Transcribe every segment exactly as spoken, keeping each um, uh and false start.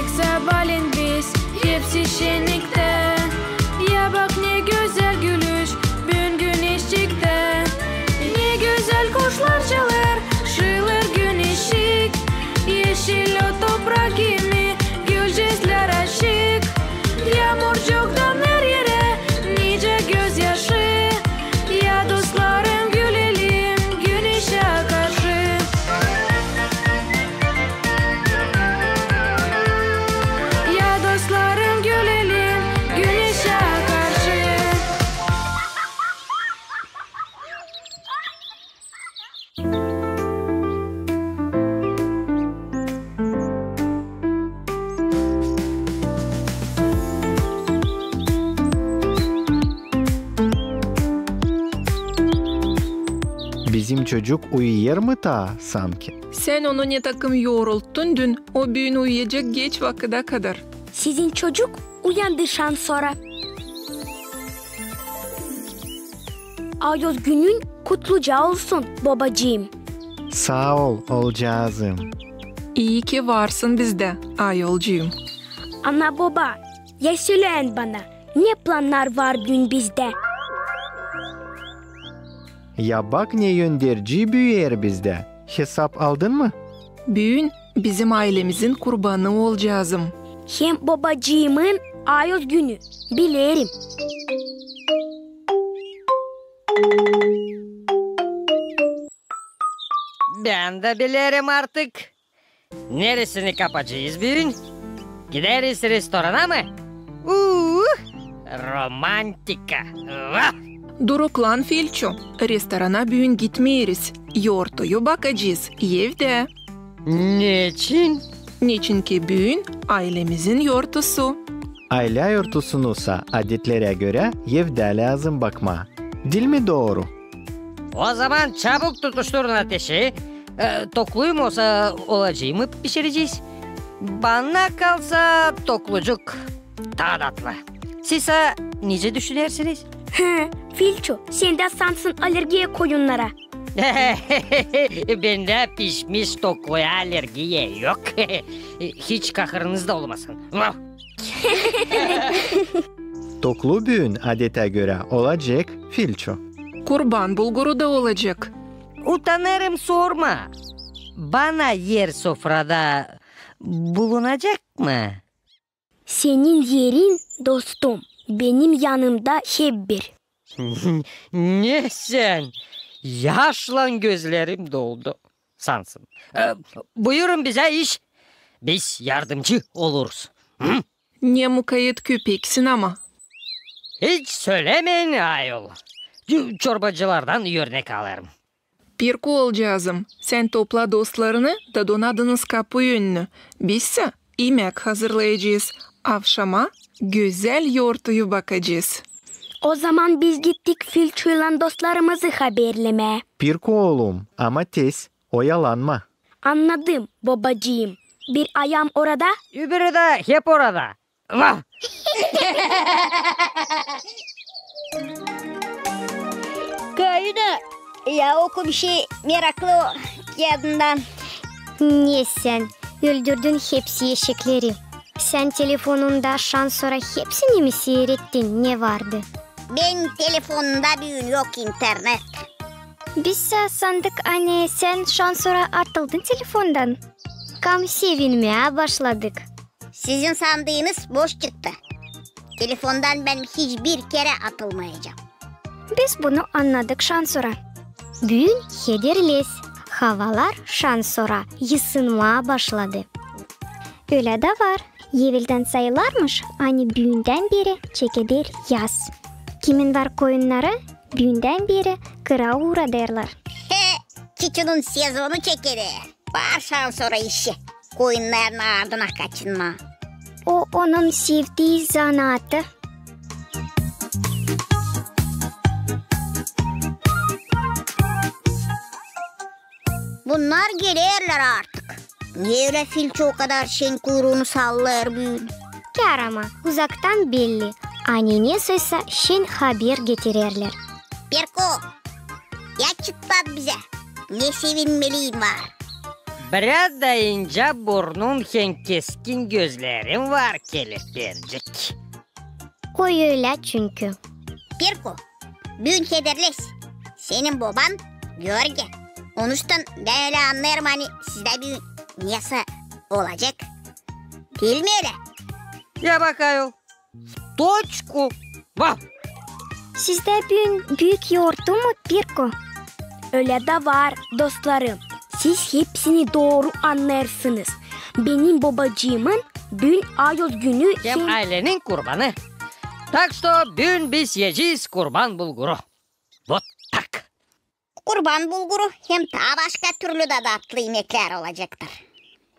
Sabaalän biz hepsi şenniktä. Ya bak, ne gözäl gülüş büün güneşçiktä. Ne gözäl kuşlar çalêr, şıılêr güneşçik. Eşil o toprak kimi, gülcezlär açık. Yaamurcuktan her erä nicä gözyaşı. Ya dostlarım, gülelim güneşä karşı. Ya dostlarım, gülelim güneşä karşı. Bizim çocuk uyuyêr mı taa sanki? Sän onu ne takım yorulttun dün, o büün uyuyacek geç vakıda kadar. Sizin çocuk uyandı şansora. Ayoz günün kutluca olsun, bobacıım. Saa ol, oolcaazım. İi ki varsın bizdä, ayolcuum. Ana-boba, ya söleyin bana, ne plannar var büün bizdä? Ya bak, ne önderci büüyer bizdä. Hesap aldın mı? Büün bizim aylemizin kurbanı, oolcaazım. Hem bobacıımın ayoz günü, bilerim. Bän dä bilerim artık. Neresini kapacez büün? Gideriz restorana mı? Uuu, romantika. Vah! Duruklan, Filço, restorana büün gitmeeriz. Yortuyu bakacez evdä. Neçin? Neçinki büün aylemizin yortusu. Aylä yortusunu sa adetlerä görä evdä lääzım bakmaa. Diil mi dooru? O zaman çabuk tutuşturun ateşi. E, tokluyum olsa, oolacıımı pişirecez. Bana kalsa, toklucuk taa datlı. Siz sa nicä düşünersiniz? Hı, Filço, sendä sansın allergiya koyunnara. Bendä pişmiş tokluya allergiya yok. Hiç kahırınız da olmasın. Vah! Toklu büün, adetä görä, olacek, Filço. Kurban bulguru da olacek. Utanêrım sormaa. Bana er sofrada bulunacek mı? Senin erin, dostum, benim yanımda hep bir. Ne sän? Yaşlan gözlerim doldu. Sansın. E, buyurun bizä iş. Biz yardımcı oluruz. Hı? Ne mukayet köpeksin ama. Hiç sölämeyin, ayol. Çorbacılardan örnek alêrım. Pirko, oolcaazım, sän topla dostlarını da donadınız kapu önünü. Biz sä imäk hazırlayacez. Avşama gözäl yortuyu bakacez. O zaman biz gittik Filçoylan dostlarımızı haberlemää. Pirko, oolum, ama tez, oyalanma. Annadım, bobacıım. Bir ayaam orada, öbürü dä hep orada. Vah! Kaina, ya o komşu meraklı o kiyadından. Ne sän, öldürdün hepsi eşekleri. Sän telefonunda şansora hepsini mi siirettin, ne vardı? Benim telefonumda büün yok internet. Biz sä sandık, ani sän şansora atıldın telefondan. Kam sevinmää başladık. Sizin sandıınız boş çıktı. Telefondan bän hiç bir kerä atılmayacam. Biz bunu annadık şansora. Büün heder lez, havalar şansora yısınmaa başladı. Ölä dä var. Eveldän sayılarmış, ani büündän beri çekeder yaz. Kimin var koyunnarı, büündän beri kıra uuradêrlar. He, çiçunun sezonu çekerer. Var şansora işi. Koyunnarın ardına kaçınmaa. O onun sevdii zanaatı. Bunnar gelerlär artık. Ne ölä Filço o kadar şen kuyruunu sallêêr büün? Kär ama, uzaktan belli, ani nesoysa şen haber getirerlär. Pirko, ya çıtlat bizä, ne sevinmeliin var? biraz da incä burnun hem keskin gözlerin var, Kelepircik. O ölä çünkü. Pirku, büün kederliz. Senin boban Görgi. Onuştan bän ölä annêêrım, ani sizdä büün nesä olacek. Diil mi ölä? Ya bak ayol. Toçku. Vah! Sizdä büün büük yortu mu, Pirku? Ölä dä var, dostlarım. Siz hepsini dooru annêêrsınız. Benim bobacıımın büün ayoz günü hem, hem aylenin kurbanı. Tak što büün biz iyecez kurban bulguru. Вот так. Kurban bulguru hem taa başka türlü dä tatlı imeklär olacaktır.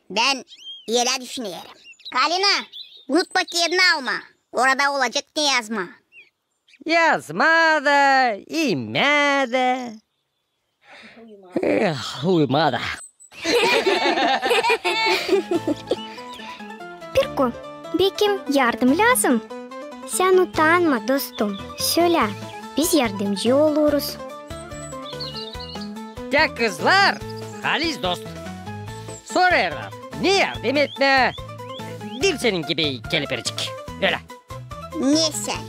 Bän ölä düşünerim. Kalina, unutma kedini almaa. Orada olacek ne yazmaa. Yazmaa da, imeyi dä. Eh, uyumaa da. Pirku, bekim yardım lääzım? Sän utanma, dostum, sölä, biz yardımcı oluruz. Tä kızlar halis dost. Sorêrlar, ne yardım etmää. Diil senin gibi, Kelepircik. Ölä. Ne sän?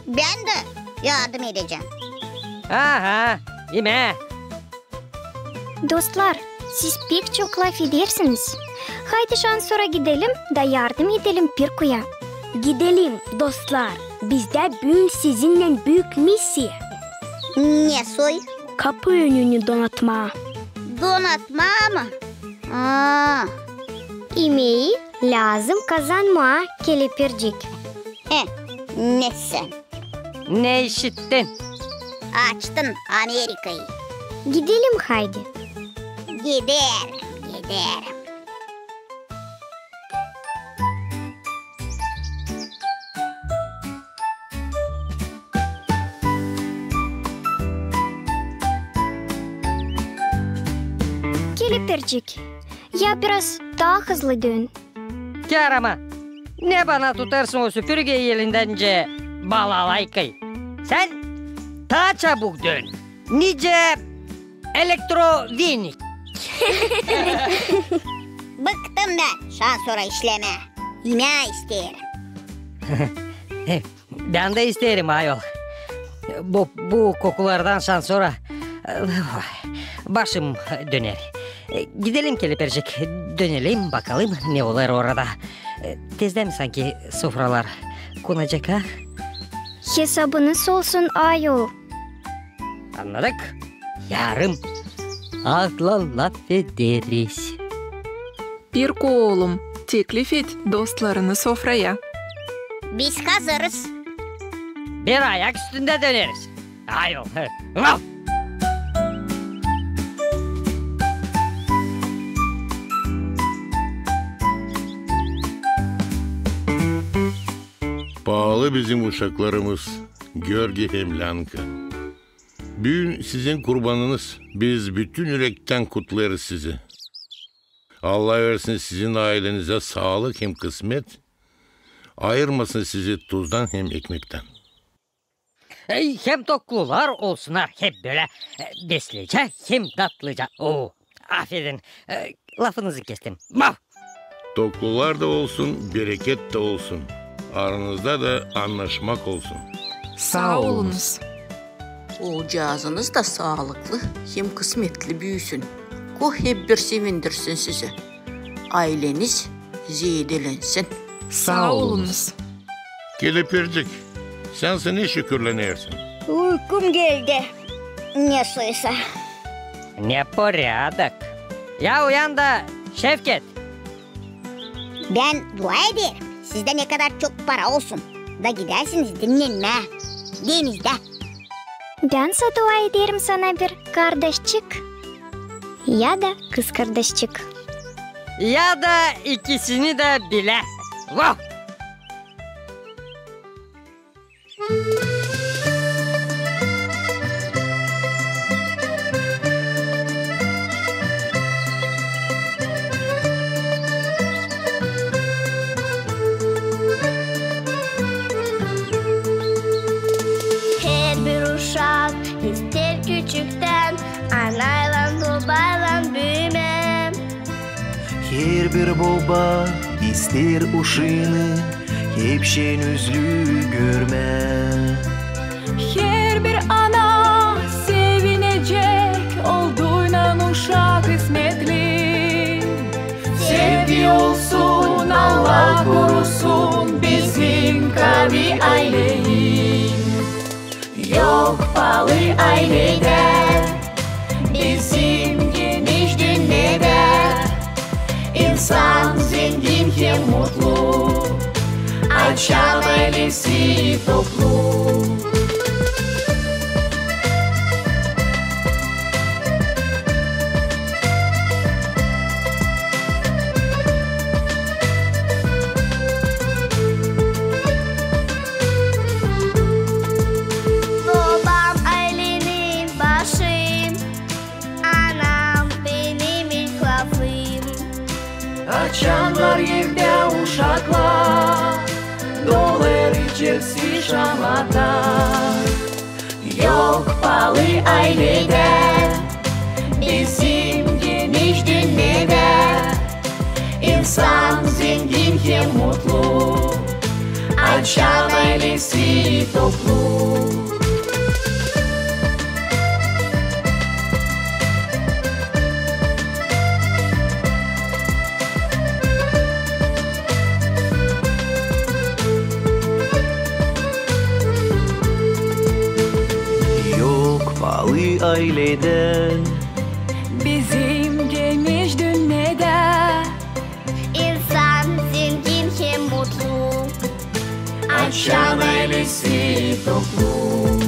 Bän dä yardım edecäm. Aha, imä. Dostlar, siz pek çok lafedersiniz. Haydi şansora gidelim da yardım edelim Pirkuya. Gidelim, dostlar. Bizdä büün sizinnän büük missiya. Ne soy? Kapı önünü donatmaa. Donatmaa mı? Aa. İmeyi lääzım kazanmaa, Kelepircik. E, ne sän? Ne işittin? Açtın Amerikayı. Gidelim haydi. Giderim, giderim. Kelepircik, ya biraz taa hızlı dön. Kärama, ne bana tutêrsın o süpürgeyi elindän nicä balalaykayı? Sän taa çabuk dön, nicä elektrovenik. Bıktım bän şansora işlemää. İmää isteerim. Bän dä isteerim, ayol. Bu, bu kokulardan şansora, başım döner. Gidelim, Kelepircik, dönelim, bakalım, ne olêr orada. Tezdä mi sanki sofralar konacek, ha? Hesabınız olsun, ayol. Annadık. Yarım. Azlan lafederiz. Pirku oolum, teklif et dostlarını sofraya. Biz hazırız. Bir ayak üstündä döneriz. Ayol. Vaf! Paalı bizim uşaklarımız, Görgi hem Länka. Büün sizin kurbanınız. Biz bütün ürektän kutlêêrız sizi. Allah versin sizin aylenizä saalık hem kısmet, ayırmasın sizi tuzdan hem ekmektän. Ey, hem toklular olsunnar hep bölä, e, beslecä hem tatlıca. Oo, afedin, e, lafınızı kestim. Vaf! Toklular da olsun, bereket dä olsun. Aranızda da annaşmak olsun. Saa olunuz. Oolcaazınız da saalıklı hem kısmetli büüsün. Ko hep bir sevindirsin sizi. Ayleniz zeedelensin. Saa olunuz. Kelepircik, sän sä ne şükürlenersin? Uykum geldi. Ne soysa. Непорядок. Ya uyan da, Şevket. Bän dua ederim, sizdä ne kadar çok para olsun, da gidäsiniz dinnenmää denizdä. Bän sä dua ederim sana bir kardaşçık ya da kızkardaşçık. Ya da ikisini dä bilä. Vah! Herbir uşak isteer küçüktän anaylan, bobaylan büümää. Bir boba isteer uşaanı hepşenüzlü görmää. Herbir ana sevinecek, olduynan uşak ismetli. Sevgi olsun, Allah korusun, bizim kavi ayleyi. Yok paalı ayledä bizim geniş dünnedä. İnsan zengin hem mutlu, açan aylesi toplu. Bobam aylenin başı, anam benim ilk lafım. Açan var evdä uşaklar, dolar içerisi şamata. Yok paalı ayledä bizim geniş dünnedä. İnsan zengin hem mutlu, açan aylesi toplu. Yok paalı ayledä bizim geniş dünnedä. İnsan zengin hem mutlu, açan aylesi toplu.